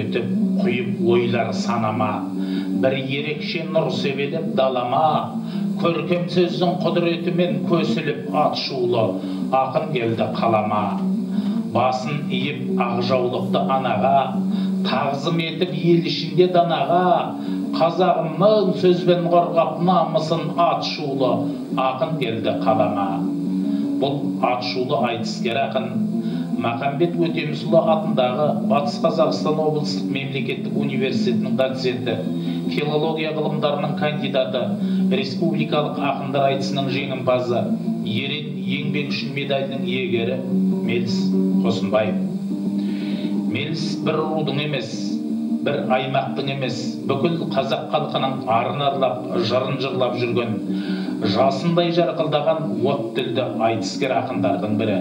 Мөлдіретіп құйып ойлар санама, бір ерекше нұр себелеп далама, көркем сөздің құдіретімен көсіліп ат шулы ақын келді қалама. Басын иіп ақ жаулықты анаға, тағзым етіп ел ішінде данаға, қазағымның сөзбен қорғап намысын ат шулы ақын келді қалама. Бұл ат шулы айтыскер ақын Махамбет Өтемісұлы атындағы Батыс Қазақстан облыстық мемлекеттік университетінің доценті, филология ғылымдарының кандидаты, республикалық ақындар айтысының жеңімпазы, ерен еңбек үшін медалінің иегері Меліс Қосынбаев. Меліс бір рудың емес, бір аймақтың емес, бүкіл қазақ халқының арын арлап, жырын жырлап жүрген, жасындай жарқылдаған от тілді айтыскер ақындардың бірі.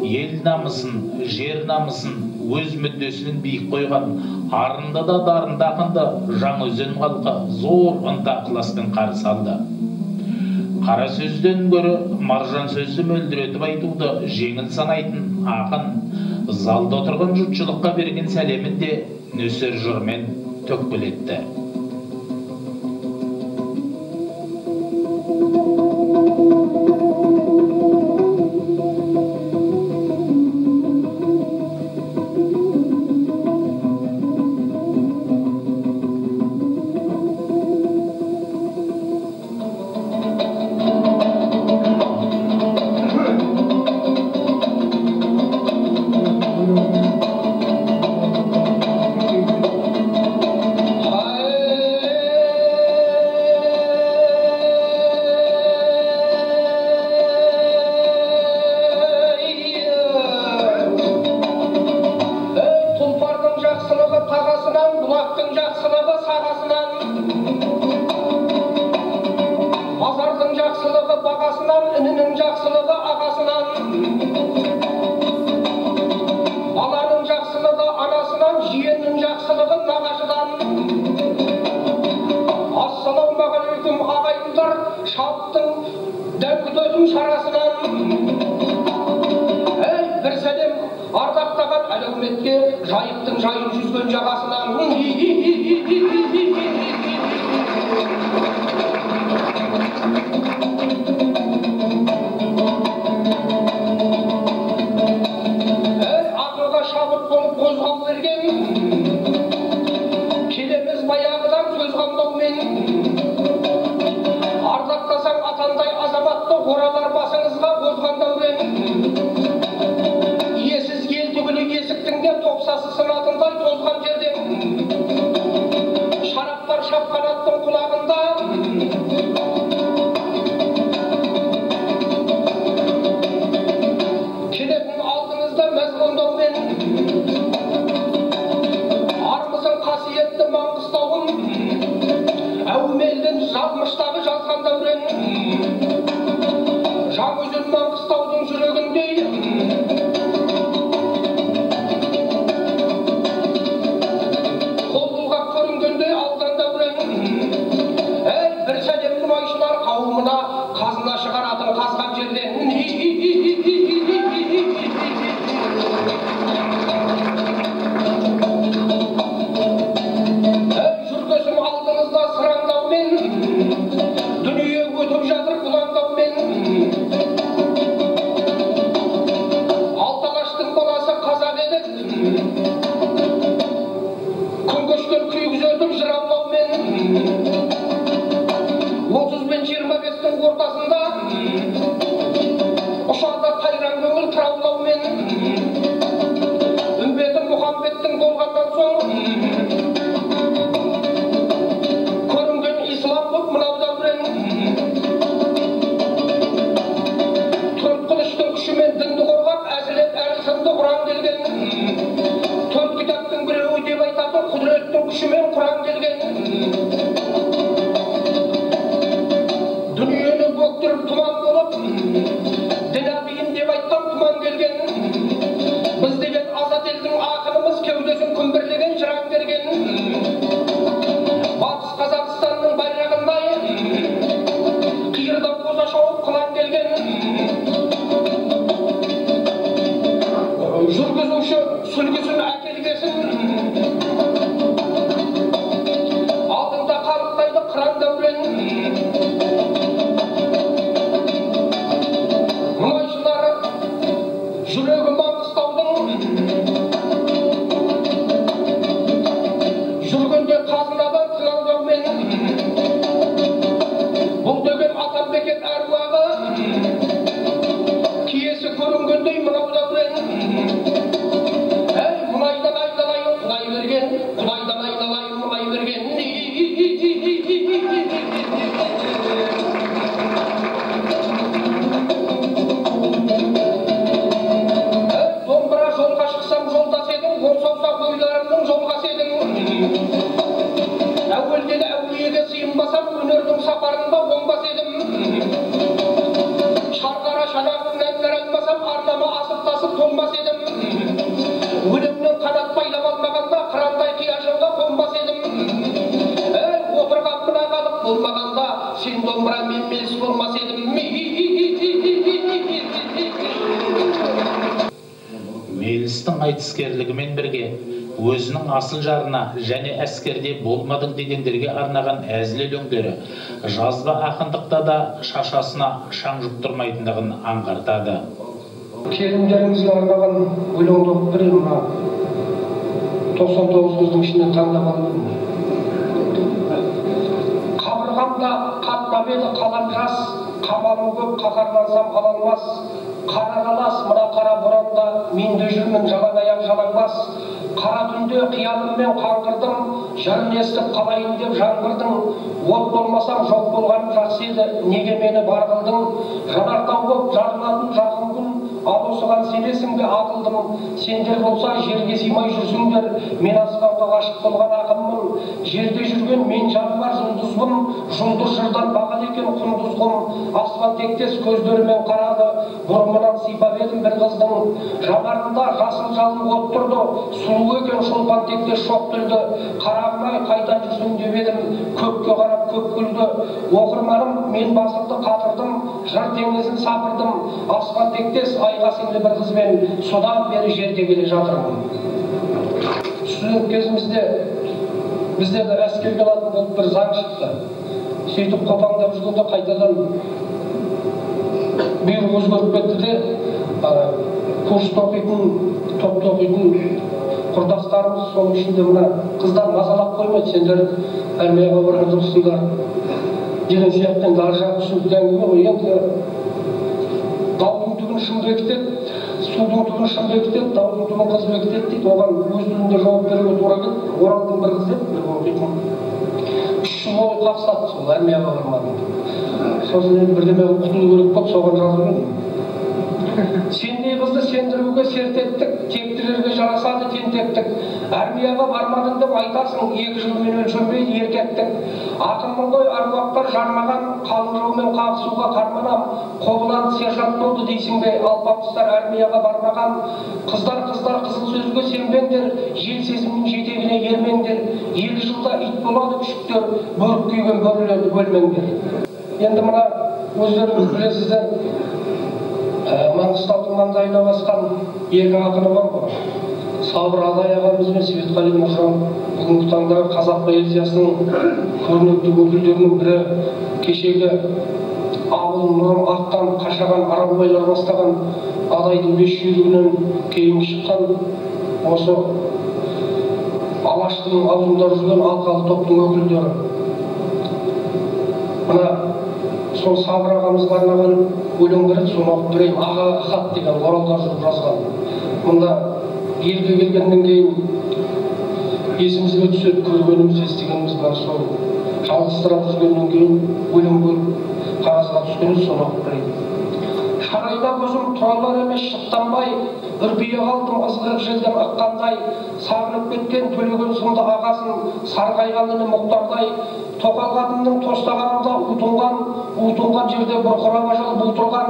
Ел намысын, жер намысын өз мүддесінен биік қойған арынды да дарынды ақынды Жаңаөзен халқы зор ынта ықыласпен қарсы алды. Қара сөзден гөрі маржан сөзді мөлдіретіп айтуды жеңіл санайтын ақын залда отырған жұртшылыққа берген сәлемін де нөсер жырмен төкпелетті. Жүргізуші сүлгісін әкелгесін. Құдайдан айналайын мұнай берген. Домбыра жолға шықсам жолдас едің, он саусақ ойларымның жолғасы едің. Әуелде де әулиеге сыйынбасам, өнердің сапарында оңбас едім. Шарқара шанағың әндер алмасам, арнама асып тасып толмас едім. Өлеңнен қанат байлап алмағанда, қырандай қияшыңға қонбас едім. Әй, отырған мына халық болмағанда, сен домбыра мен меліс болмас едім. Мелістің айтыскерлігімен бірге өзінің асыл жарына және әскерде болмадың дегендерге арнаған әзіл өлеңдері жазба ақындықта да шашасына шаң жұқтырмайтындығын аңғартады. Келіндеріңізге арнаған өлеңді оқып берейін, мына 99 қыздың ішінен таңдап алдым. Қабырғамда қатпап еді қалам жас, қамалым көп, қаһарлансам ала алмас. Қара қалас мына қара боранда, мен де жүрмін жалаң аяқ жалаң бас. Қара түнде қиялыммен қаңғырдым, жырын естіп қалайын деп жаңғырдың. От болмасам жоқ болғаным жақсы еді, неге мені бар қылдың? Жанартау боп жарылатын жақын күн, ал осыған сенесің бе ақылдым? Сендер болса жерге сыймай жүрсіңдер, мен аспанға ғашық болған ақынмын. Жерде жүрген мен жаны бар жұлдызбын, жұлдыз жырдан бағалы екен құндыз құм. Аспан тектес көздерімен қарады, бұрымынан сипап едім бір қыздың. Жанарында жасыл жалын от тұрды, сұлу екен шолпан тектес шоқ тілді. Қарағым-ай қайдан жүрсің деп едім, көкке қарап көп күлді. Оқырманым мен басымды қатырдым, жыр теңізін сапырдым. Аспан тектес айға сіңлі бір қызбен содан бері жерде келе жатырмын. Студент кезімізде біздерді әскерге алатын болып бір заң шықты. Сөйтіп қопаңдап жүргенде қайтадан бұйрық өзгеріп кетті де, курста оқитын, топта оқитын құрдастарымыз, соның ішінде мына қыздар мазалап қоймайды, сендер армияға барған жоқсыңдар деген сияқты. Енді ар жағы түсінікті әңгіме ғой. Енді даудың түбін шын бекітеді, судың түбін шын бекітеді, даудың түбін қыз бекітеді дейді. Оған өз тілінде жауап беруге тура келді. Оралдың бір қызы еді, бірге оқитын. 3 жыл бойы қақсады сол армияға бармадым. Сосын енді бірдеме қылып құтылу керек болып соған жазып едім. Сендей қызды сендіруге серт еттік, тектілерге жарасады тентектік. Армияға бармадың деп айтасың, 2 жылмен өлшенбейді еркектік. Ақынмын ғой аруақтар жармаған, қалың жаумен қағысуға қарманам. Қобыланды сержант болды дейсің бе, алпамыстар армияға бармаған. Қыздар, қыздар, қызыл сөзге сенбеңдер, жел сезімнің жетегіне ермеңдер. 2 жылда ит болады күшіктер, бөрік күйген бөрілерді бөлмеңдер. Енді мына өздеріңіз білесіздер, Маңғыстаудың маңдайына басқан екі ақыны бар ғой. Сабыр Адай ағамыз бен Светқали Нұржан бүгінгі таңдағы қазақ поэзиясының көрнекті өкілдерінің бірі. Кешегі Абыл, Нұрым, Ақтан, Қашаған, Аралбайлар бастаған Адайдың 5 жүйрігінен кейін шыққан осы Алаштың аузында жүрген алқалы топтың өкілдері. Мына сол Сабыр ағамызға арнаған өлең бар еді, соны оқып берейін. Ағаға хат деген Оралда жүріп жазған. Мұнда елге келгеннен кейін есімізге түседі, көргеніміз, естігеніміз бар. Сол жалғызсырап жүргеннен кейін өлең көріп қағазға түскен, соны оқып берейін. Шарайда көзім тұралар емес шықтанбай, үрпие қалдым ызғырық желден ыққандай. Сағынып кеткен Төлеген сынды ағасын, сарғайған іні Мұхтардай. Тоқал қатынның тостағанында ұтынған, ұтынған жерде бұрқырап ажал бұлтырған.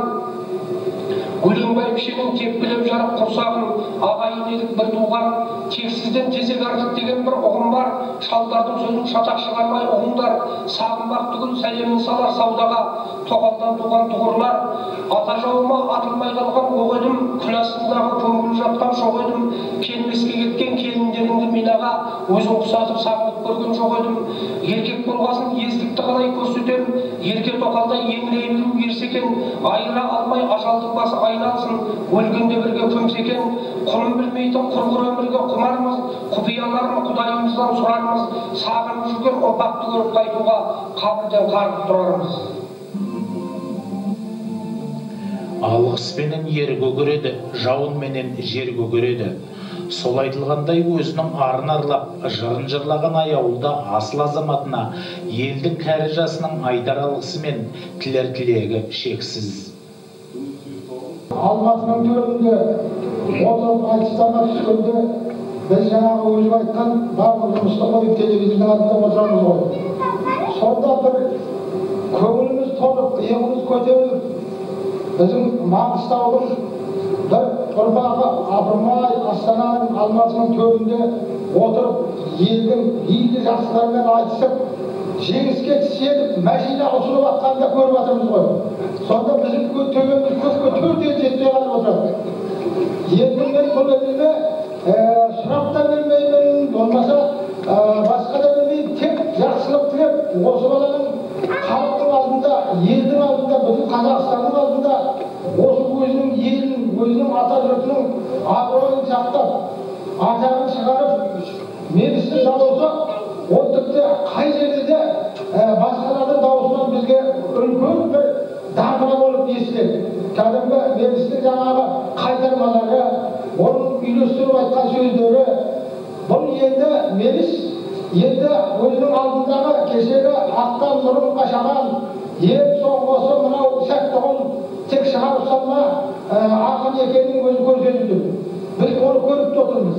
Өлең бәйбішенің тепкілеп жарып құрсағын, ағайын едік бір туған. Тексізден тезек артық деген бір ұғым бар, шалдардың сөзін шатақ шығармай ұғыңдар. Сағынбақ түгіл сәлемін салар саудаға, тоқалдан туған тұғырлар. Ата жауыма атылмай қалған оқ едім, күл астындағы көңілі жатқан шоқ едім. Келмеске кеткен келіндеріңді мен аға, өзің құсатып сағынып көрген жоқ едім. Еркек болғасын ездікті қалай көрсетем, ерке тоқалдай еңірей беру ерсі екен. Айыра алмай ажалдың басы айналсын, өлгенде бірге көмсе екен. Құнын білмейтін құрғыр өмірге құмармыз, құпияларын Құдайымыздан сұрармыз. Сағынып жүрген ұрпақты көріп қайтуға қабірден қарғып тұрармыз. Алғыспенен ер көгереді, жауынменен жер көгереді. Сол айтылғандай өзінің арын арлап, жырын жырлаған аяулды асыл азаматына елдің кәрі жасының айтар алғысы мен тілер тілегі шексіз. Алматының төрінде отырып айтыстарға түскенде біз жаңағы өзім айтқан барлық жұмысты қойып телевизордың алдында отырамыз ғой. Сонда бір көңіліміз толып, иығымыз көтеріліп, біздің Маңғыстаудың бір ұрпағы апырмай Астананың, Алматының төрінде отырып, елдің игі жақсыларымен айтысып, жеңіске жетіп, мәшине ұсынып жатқанын да көріп жатырмыз ғой. Сонда біздің төбеміз көкке төрт ел жетпей қалып отырады. Енді мен бұл еліме сұрақ та бермеймін, болмаса басқа да бермеймін, тек жақсылық тілеп, осы баланың халықтың алдында, елдің алдында, бүкіл Қазақстанның алдында осы өзінің елін, өзінің ата жұртының абыройын сақтап, атағын шығарып, Мелістің дауысы ол тіпті қай жерде де басқалардың дауысынан бізге үлкен бір дабыра болып естіледі. Кәдімгі Мелістің жаңағы қайтармалары, оның үйлестіріп айтқан сөздері, бұл енді Меліс енді өзінің алдындағы кешегі ақтан мұрын қашаған, ең соңғысы мынау Сәттіғұл тек шығарып салма ақын екенін өзі көрсетіп жүр. Біз оны көріп те отырмыз.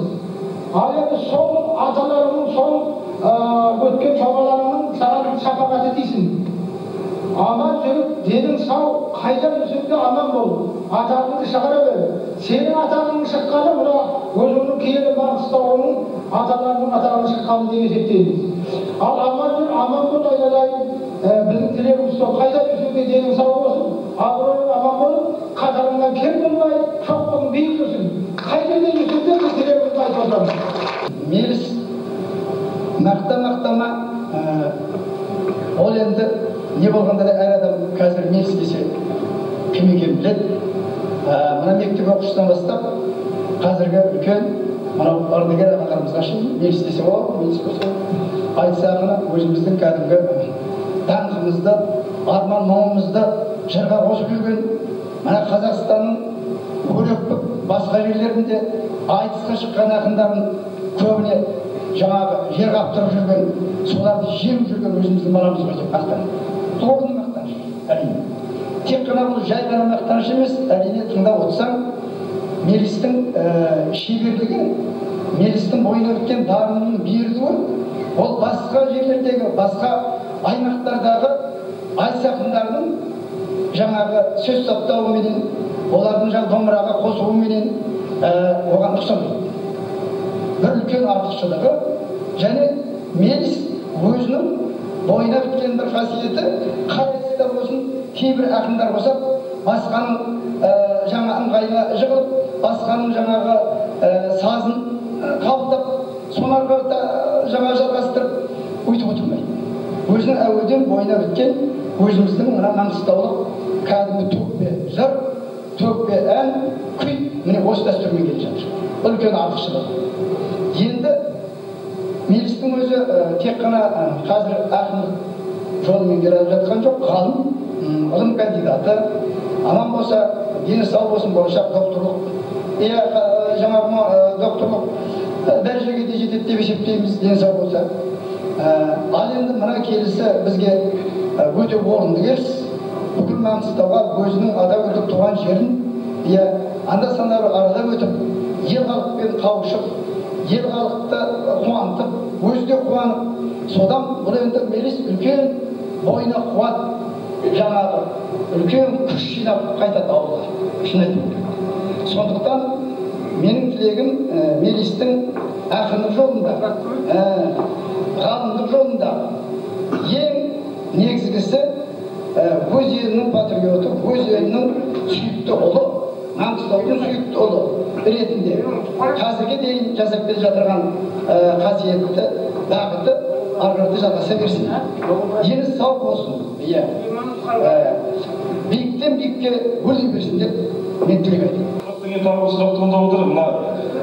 Ал енді сол аталарының, сол өткен бабаларының саған шапағаты тисін. Аман жүріп, денің сау, қайда жүрсең де аман бол. Атағыңды шығара бер. Сенің атағыңның шыққаны мына өзіңнің киелі Маңғыстауының аталарының атағының шыққаны деп есептейміз. Ал аман жүр, аман бол айналайын. Біздің тілегіміз сол, қайда жүрсең де денің сау болсын, абыройың аман болып, қатарыңнан кем болмай, шоқпың биік жүрсін. Қай жерде жүрсең де біз тілегімізді айтып отырамыз. Меліс мақта-мақтама, ол енді не болғанда да әр адам қазір Меліс десе кім екенін біледі. Мына мектеп оқушысынан бастап қазіргі үлкен мынау ардагер ағаларымызға шейін Меліс десе о, Меліс болса айтса ақыны өзіміздің кәдімгі даңқымызды, арман мұңымызды жырға қосып жүрген мына Қазақстанның өрекпіп басқа жерлерінде айтысқа шыққан ақындарын көбіне жаңағы жер қаптырып жүрген, соларды жеңіп жүрген өзіміздің баламыз ғой деп мақтанады. Бұл орынды мақтаныш, әрине. Тек қана бұл жай ғана мақтаныш емес, әрине тыңдап отырсаң, Мелістің шеберлігі, Мелістің бойына біткен дарынының берілуі, ол басқа жерлердегі, басқа аймақтардағы айтыс ақындарының жаңағы сөз саптауыменен, олардың жаңағы домбыраға қосуыменен оған ұқсамайды. Бір үлкен артықшылығы, және Меліс өзінің бойына біткен бір қасиеті, қай айтыста болсын, кейбір ақындар болса, басқаның жаңа ыңғайына жығылып, басқаның жаңағы сазын қабылдап, соны ары қарата жаңа жалғастырып, өйтіп отырмайды. Өзінің әуелден бойына біткен өзіміздің мына маңғыстаулық кәдімгі төкпе жыр, төкпе ән, күй, міне осы дәстүрмен келе жатыр. Бұл үлкен артықшылығы. Енді Мелістің өзі тек қана қазір ақындық жолымен келе жатқан жоқ, ғалым, ғылым кандидаты, аман болса, дені сау болсын, болашақ докторлық, жаңағы докторлық дәрежеге де жетеді деп есептейміз, дені сау болса. Ал енді мына келісі бізге өте орынды келіс. Бүкіл Маңғыстауға өзінің атап өтіп туған жерін, анда-санда аралап өтіп, ел халықпен қауышып, ел халықты қуантып, өзі де қуанып, содан бұл енді Меліс үлкен бойына қуат, жаңағы үлкен күш жинап қайтады ауылға, шын айту керек. Сондықтан менің тілегім Мелістің ақындық жолында, ғалымдық жолында ең негізгісі өз елінің патриоты, өз елінің сүйікті ұлы, Маңғыстаудың сүйікті ұлы ретінде қазірге дейін жасап келе жатырған қасиетті бағыты ары қарата жалғаса берсін. Дені сау болсын, биіктен биікке өрлей берсін деп мен тілек айтамын. Деген тағы бір сұрақ туындап отыр. Мына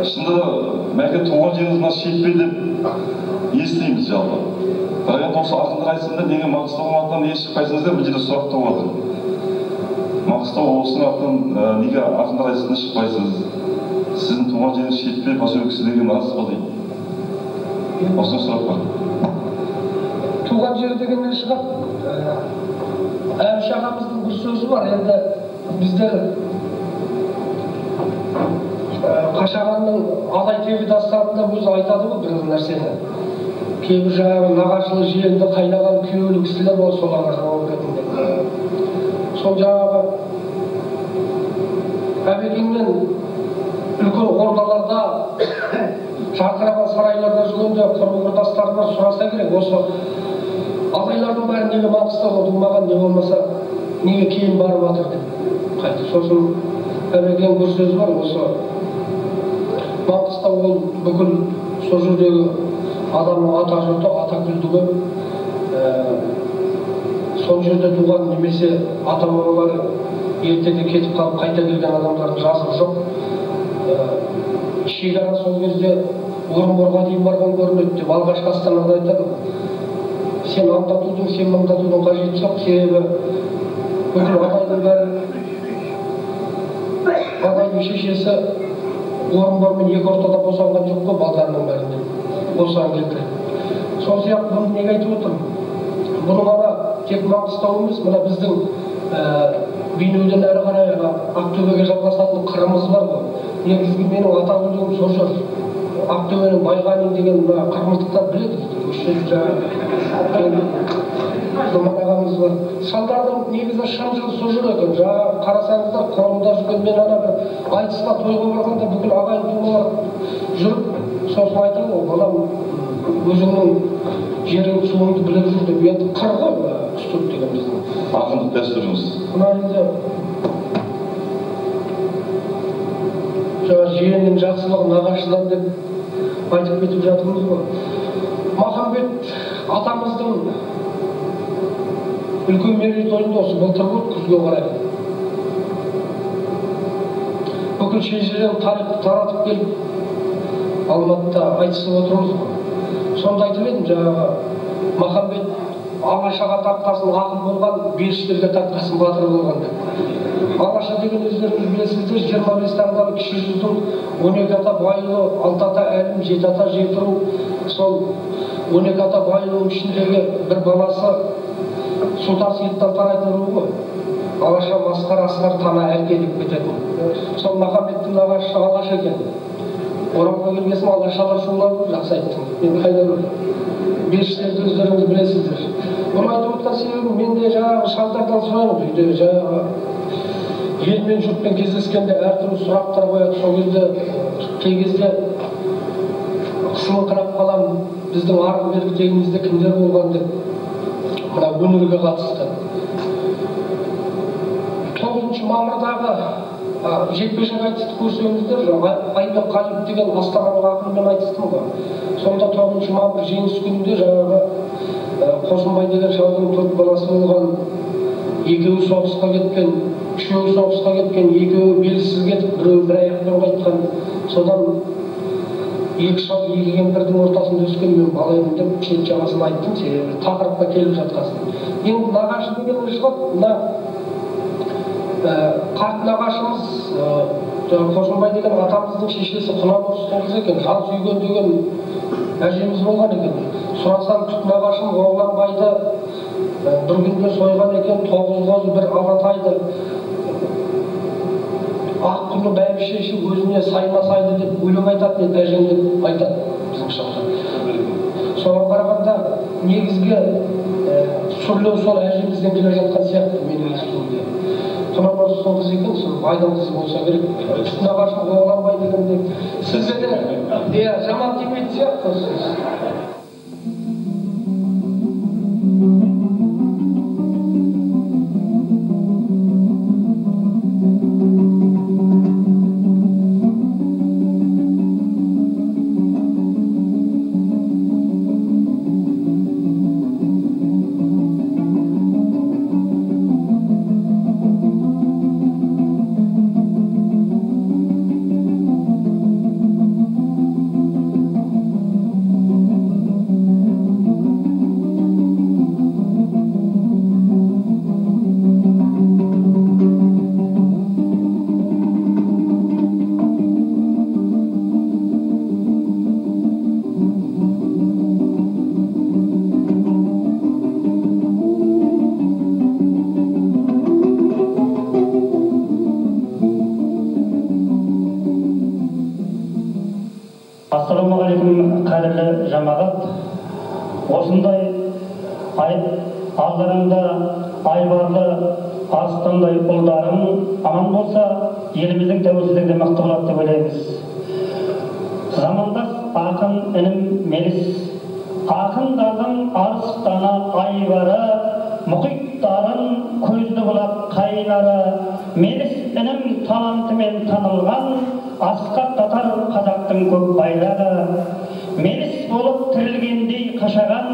шынында да Мәке туған жеріңіз мына Шетпе деп естиміз жалпы. Бірақ енді осы ақындар айтысында неге Маңғыстау атынан не шықпайсыңыз деп бұл жерде сұрақ туып отыр. Маңғыстау облысының атынан неге ақындар айтысында шықпайсыз? Сіздің туған жеріңіз Шетпе поселкесі деген рас па дейді. Осыны сұрақ бар. Туған жер дегеннен шығады. Әбіш ағамыздың бір сөзі бар. Енді біздер Қашағанның Алай тегі дастанында өзі айтады ғой бір нәрсені. Кейбір жаңағы нағашылы жиенді қайнаған күйеулі кісілер бар, соларға жауап ретінде. Сол жаңағы Әбекеңмен үлкен ордаларда, жарқыраған сарайларда жүргенде құрбы құрдастары бар, сұраса керек, осы ағайлардың бәрі неге Маңғыстауға тумаған, не болмаса неге кейін барып жатыр деп қайтты. Сосын Әбекең бір сөзі бар, осы Маңғыстау ол бүкіл сол жердегі адамның ата жұрты, ата күлдігі, сол жерде туған немесе ата бабалары ертеде кетіп қалып қайта келген адамдардың жазығы жоқ. Шекара сол кезде Орынборға дейін барған көрінеді деп алғашқы астанада айтады. Сен анда тудың, сен мында тудың қажеті жоқ, себебі бүкіл адайдың бәрі, адайдың шешесі Орынбормен екі ортада босанған жоқ қой, балдарының бәрін деп осыған келтіреді. Сол сияқты бұны неге айтып отырмын? Бұның ана тек Маңғыстау емес, мына біздің Бейнеуден әрі қарай Ақтөбеге жалғасатын қырымыз бар ғой. Негізгі менің ата күлдігім сол жер. Ақтөбенің Байғанин деген мына қырмызықтар біледі. Осы жерде жаңағы Думан ағамыз бар. Шалдардың негізі шынжыры сол жер екен. Жаңа қарасаңыздар, қорымда жүрген мен ана бір айтысқа, тойға барғанда бүкіл ағайын тумалар жүріп, сосын айтады ғой, балам, өзіңнің жерің, суыңды біліп жүр деп. Енді қыр ғой Үстірт деген біздің. Ақындық дәстүріміз. Мына енді жаңа жиеннің жақсылығы нағашыдан деп айтып кетіп жатырмыз ғой. Махамбет атамыздың үлкен мерейтойында осы былтыр болды, күзге қарай. Бүкіл шежіреден тарихты таратып келіп Алматыда айтысып отырмыз ғой. Сонда айтып едім, жаңағы Махамбет Алашаға тартқасын ақын болған, беріштерге тартқасын батыр болған деп. Алаша деген өздеріңіз білесіздер, 25 таңдалы кіші жүздің 12 ата байұлы, 6 ата әлім, 7 ата жетіру, сол 12 ата байұлының ішіндегі бір баласы Сұлтан Сейіттен тарайтын ру ғой. Алаша масқар асқар тана әлге деп кететін. Сол Махамбеттің нағашысы Алаша екен. Оралға келгесін Алашалар шулады, жақсы айттың. Мен қайда көрдім. Беріштерді өздеріңіз білесіздер. Бұны айтып отқан себебім, мен де жаңағы шалдардан сұраймын. Үйде жаңағы елмен жұртпен кездескенде әртүрлі сұрақтар қояды. Сол кезде кей кезде қысылыңқырап қаламын, біздің арғы бергі тегімізде кімдер болған деп. Мына өнерге қатысты. 9 мамырдағы жекпе-жек айтысты көрсеңіздер, Айбек Қалиев деген Астананың ақынымен айтыстым ғой. Сонда 9 мамыр жеңіс күнінде жаңағы Қосымбай деген шалдың 4 баласы болған, екеуі соғысқа кеткен, үшеуі соғысқа кеткен, екеуі белгісіз кетіп, біреуі бір аяқпен қайтқан. Содан екі шал екі кемпірдің ортасында өскен мен бала едім деп шет жағасын айттым, себебі тақырыпқа келіп жатқасын. Енді нағашы дегеннен шығады, мына қарт нағашымыз Қосымбай деген атамыздың шешесі Құнан орыстың қызы екен, жан сүйген деген әжеміз болған екен. Сұрасам, түп нағашым Оғланбайды бір күнде сойған екен, 9 қозы бір алатайды. Ақ құны бәйбішеші өзіне саймасайды деп өлең айтатын еді, әжем деп айтады біздің шалдар. Соған қарағанда негізгі сүрлеу сол әжемізден келе жатқан сияқты менің естуімде. Құнан орыстың қызы екен, сол байдың қызы болса керек. Түп нағашым Оғланбай дегенде сізге де жаман тимейтін сияқты сөз. Жамағат, осындай алдарыңда айбарлы арыстандай ұлдарың аман болса, еліміздің тәуелсіздігі де мықты болады деп ойлаймыз. Замандас ақын інім Меліс, ақындардың арыстаны айбары, мұхиттарын көзді бұлақ қайнары, Меліс інім талантымен танылған, асқақтатар қазақтың көк байрағы. Меліс болып тірілгендей қашаған,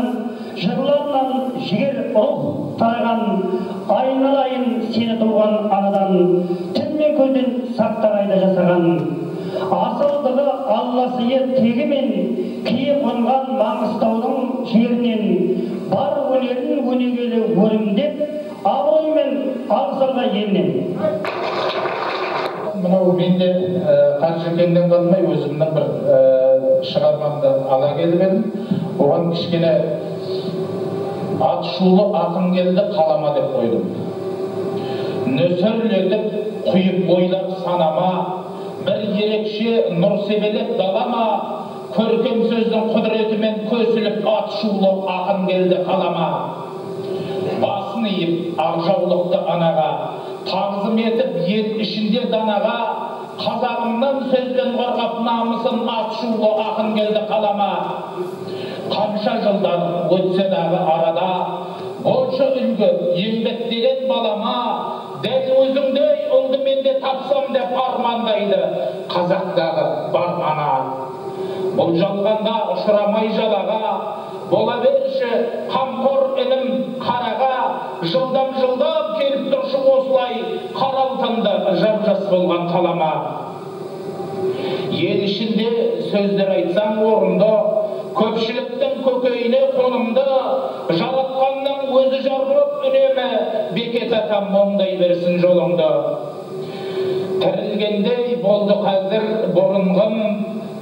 жырларынан жігер рух тараған, айналайын сені туған анадан, тіл мен көзден сақтағайды жасаған. Асылдығы Алла сыйы тегімен, кие қонған Маңғыстаудың жерінен, бар өнерін өнегелі өрімдеп, абыроймен алғыс елінен. Мынау мен де Қаржекеңнен қалмай өзімнің бір шығармамды ала келіп едім. Оған кішкене атышулы ақын келді қалама деп қойдым. Нөсерлетіп құйып ойлап санама, бір ерекше нұр себелеп далама, көркем сөздің құдіретімен көсіліп атышулы ақын келді қалама. Басын иіп ақ жаулықты анаға, тағзым етіп ел ішінде данаға, қазағымның сөзбен қорғап намысын атышулы ақын келді қалама. Қанша жылдар өтсе дағы арада, болшы үлгі еңбектеген балама, дәл өзіңдей ұлды мен де тапсам деп армандайды қазақтағы бар ана. Бұл жалғанда ұшырамай жалаға, бола берші қамқор інім қараға, жылдам-жылдам келіп тұршы осылай, қара алтынды жап-жас болған қалама. Ел ішінде сөздер айтсаң орынды, көпшіліктің көкейіне қонымды, жаратқанның өзі жар болып үнемі, Бекет атам оңдай берсін жолыңды. Тірілгендей болды қазір бұрынғым,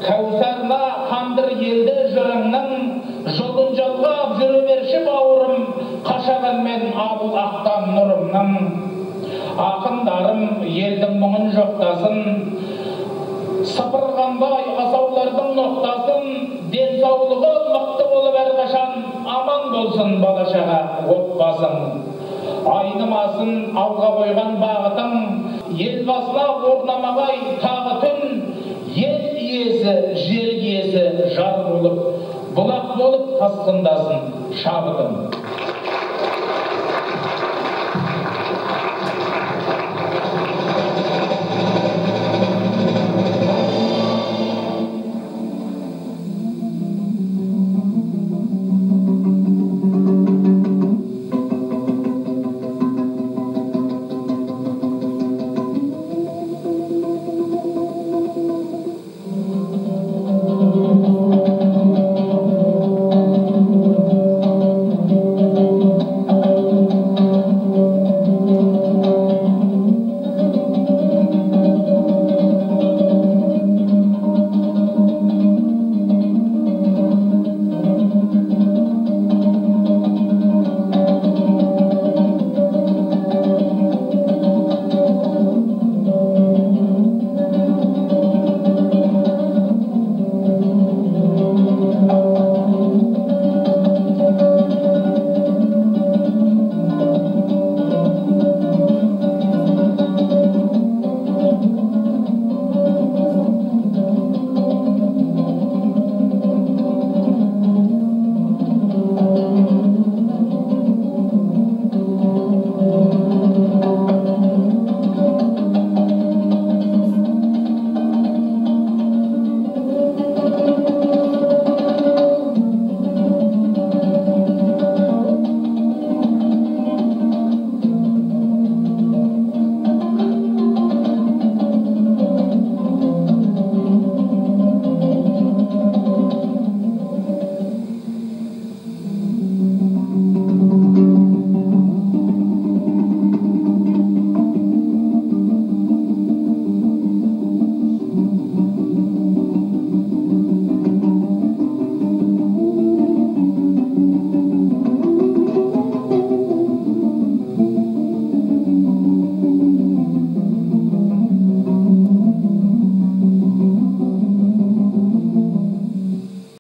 кәусарына қандыр елді жырыңның, жолын жалғап жүре берші бауырым, қашағанмен абыл ақтан нұрымның. Ақындарым елдің мұңын жоқтасын, сыпырғандай асаулардың ноқтасын, денсаулығы мықты болып әрқашан, аман болсын бала шаға отбасың. Айнымасын алға қойған бағытың, ел басына орнамағай тағы түн, ел иесі, жер иесі жар болып, бұлақ болып тасқындасын шабытың.